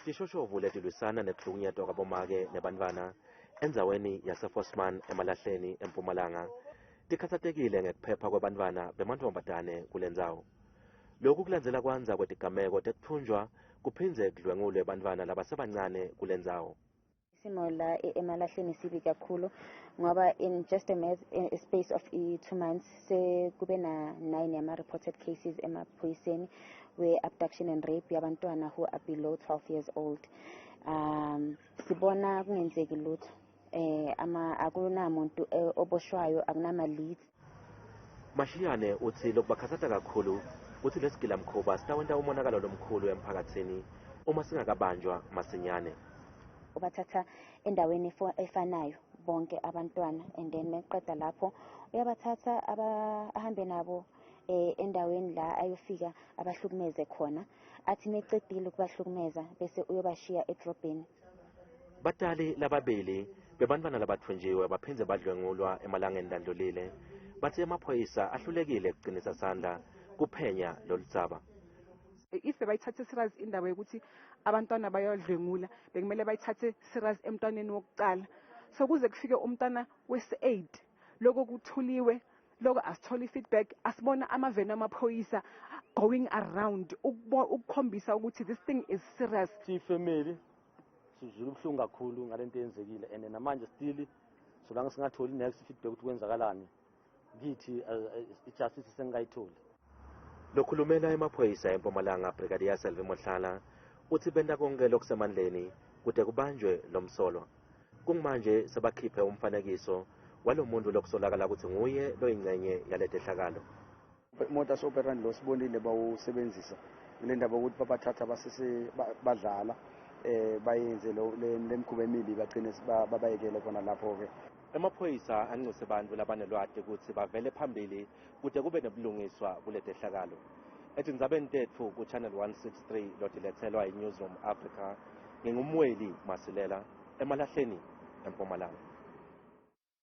Tishoshovu letilwisana nekuhlukunyetwa kwabomake nebantfwana endzaweni yaseFosman emalahleni eMpumalanga tikhatsatekile ngekuphepha kwebantfwana bemantfombatane kulendzawo. Lokhu kulandzela kwandza kwetigameko tekutfunjwa kuphindze kudlwengulwe bantfwana labasebancane kulendzawo. Isimo la emalahleni sibi kakhulu ngoba in just a space of 2 months sekube na nine yama-reported cases emaphoyiseni we-abduction and rape yabantwana who are below 12 years old. Sibona kungenzeki lutho, ama akunamuntu oboshwayo, akunama-leads. Mashiyane utsi lokubakhatsata kakhulu kutsi lesigilamkhuba sitawenta umonakalo lomkhulu emphakatsini uma singakabanjwa masinyane. Ubathatha endaweni efanayo bonke abantwana, and then meqeda lapho uyabathatha ahambe nabo endaweni la ayofika abahlukumeze khona. Athi mecedile ukubahlukumeza, bese uyobashiya edrobheni. Batali lababili bebantfwana labatfunjiwe baphindze badlwengulwa emalangeni landlulile batsi emaphoyisa ahlulekile kuqinisa sandla kuphenya loludzaba. If bayithathe serious indaba yokuthi abantwana bayodlwengula, bekumele bayithathe serious emntwaneni wokucala. So kuze kufike umntwana wesi-8, loko kuthuliwe, loko asitholi feedback. Asibona amaveni amaphoyisa going around ukukhombisa ukuthi this thing is serious. Siyifamily sizwile ubuhlungu kakhulu ngalento eyenzekile, and namanje still solange singatholi next feedback ukuthi kwenzakalani kithi, i-justice sengingayitholi. Lokhulumela emaphoyisa eMpumalanga, Brigadier Selvy Mohlala, utsi benta konke lokusemandleni kute kubanjwe lomsolwa. Kungimanje sebakhiphe umfanekiso walo muntu lokusolakala kutsi nguye loyingcenye yaletehlakalo. Modus operandi lo sibonile bawusebenzisa kule ndaba ukuthi babathatha basese badlala, bayenze le lemkhuba emibi, bagcine babayekele khona lapho-ke. Emaphoyisa ancuse bantfu labanelwati kutsi bavele phambili kute kube nebulungiswa kuletehlakalo. Etindzabeni tetfu ku-Channel 163 lotiletselwa yi-Newsroom Africa, ngingumweli Masilela emalahleni eMpumalanga.